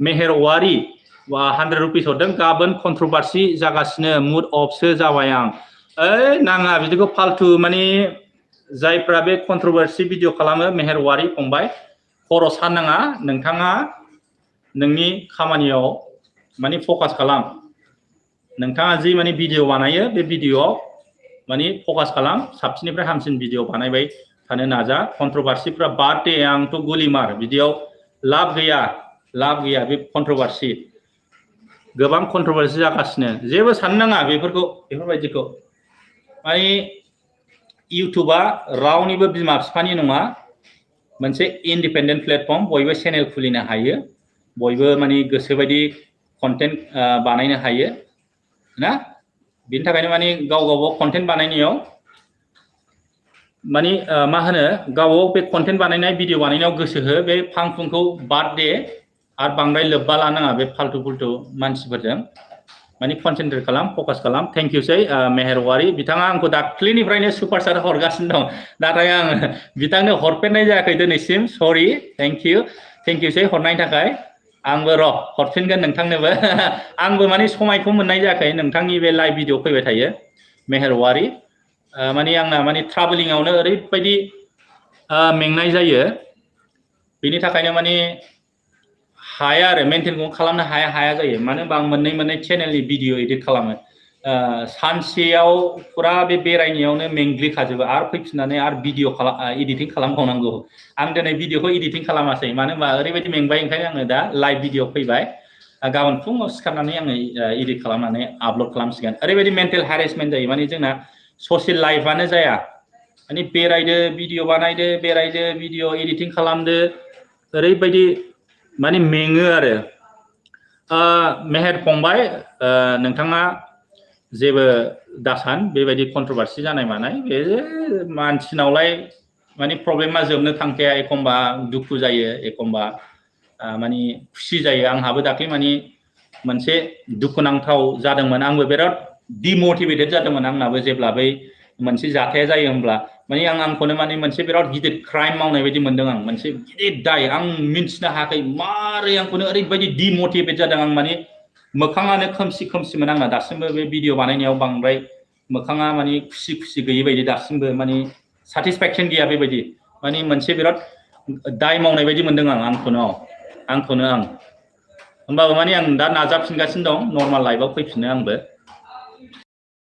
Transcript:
मेहेर औवारी 100 रुपिस हरदों गाबोन कन्ट्रोभार्सि जागासिनो मुड अफसो जाबाय आं ओइ नाङा बिदिखौ फालतु माने जायफ्रा बे कन्ट्रोभार्सि भिडिअ खालामो मेहेर औवारी फंबाय खर' सानाङा नोंथाङा नोंनि खामानियाव माने फकास खालाम नोंथाङा जि माने भिडिअ बानायो बे भिडिअआव माने फकास खालाम साबसिननिफ्राय हामसिन भिडिअ बानायबाय थानो नाजा कन्ट्रोभार्सिफ्रा बाद दे आंथ' गुलिमार बिदियाव लाब गैया बे कन्ट्रोभार्सि गोबां कन्ट्रोभार्सि जागासिनो जेबो साननो नाङा बेफोरबायदिखौ माने इउटुबा रावनिबो बिमा बिफानि नङा मोनसे इन्डिपेन्डेन्ट प्लेटफर्म बयबो चेनेल खुलिनो हायो बयबो माने गोसोबायदि कन्टेन्ट बानायनो हायो ना बिनि थाखायनो माने गाव कन्टेन्ट बानायनायाव माने मा होनो गाव बे कन्टेन्ट बानायनाय भिडिअ बानायनायाव गोसो हो बे फांफुंखौ बाद दे आरो बांद्राय लोब्बा लानाङा बे फाल्तु मानसिफोरजों माने कनसेन्ट्रेट खालाम फकास खालाम थेंक इउसै मेहेर औवारी बिथाङा आंखौ दाख्लिनिफ्रायनो सुपारस्टार हरगासिनो दं नाथाय आं बिथांनो हरफेरनाय जायाखै दिनैसिम सरि थेंक इउसै हरनायनि थाखाय आंबो र' हरफिनगोन नोंथांनोबो आंबो माने समायखौ मोननाय जायाखै नोंथांनि बे लाइभ भिडिअ फैबाय थायो मेहेर औवारी माने आंना माने ट्राभेलिंआवनो ओरैबायदि मेंनाय जायो बेनि थाखायनो माने हाया आरो मेनटेनखौ खालामनो हाया जायो मानो होनबा आं मोननै चेनेलनि भिडिअ एडिट खालामो सानसेयाव फुरा बे बेरायनायावनो मेंग्लिखाजोबो आरो फैफिननानै आरो भिडिअ एडिटिं खालामबावनांगौ आं दिनै भिडिअखौ एडिटिं खालामासै मानो होनबा ओरैबायदि मेंबाय ओंखायनो आङो दा लाइभ भिडिअ फैबाय गाबोन फुङाव सिखारनानै आङो एडिट खालामनानै आपल'ड खालामसिगोन ओरैबायदि मेन्टेल हेरेसमेन्ट जायो माने जोंना ससियेल लाइफआनो जाया माने बेरायदो भिडिअ बानायदो बेरायदो भिडिअ एडिटिं खालामदो ओरैबायदि माने मेङो आरो मेहेर फंबाय नोंथाङा जेबो दासान बेबायदि कन्ट्रोभार्सि जानाय मानाय बे मानसिनावलाय माने प्रब्लेमा जोबनो थांखाया एखमबा दुखु जायो एखमबा माने खुसि जायो आंहाबो दाख्लै माने मोनसे दुखुनांथाव जादोंमोन आंबो बिराद डिमटिभेटेड जादोंमोन आंनाबो जेब्ला बै मोनसे जाथाया जायो होमब्ला माने आंखौनो माने मोनसे बिराद गिदिर क्राइम मावनाय बायदि मोनदों आं मोनसे गिदिर दाय आं मिन्थिनो हायाखै मारै आंखौनो ओरैबायदि डिमटिभेट जादों आं माने मोखाङानो खोमसिमोन आंना दासिमबो बे भिडिअ बानायनायाव बांद्राय मोखाङा माने खुसि गैयै बायदि दासिमबो माने सेटिसफेक्सन गैया बेबायदि माने मोनसे बिराद दाय मावनाय बायदि मोनदों आं आंखौनो होमबाबो माने आं दा नाजाफिनगासिनो दं नर्माल लाइफआव फैफिननो आंबो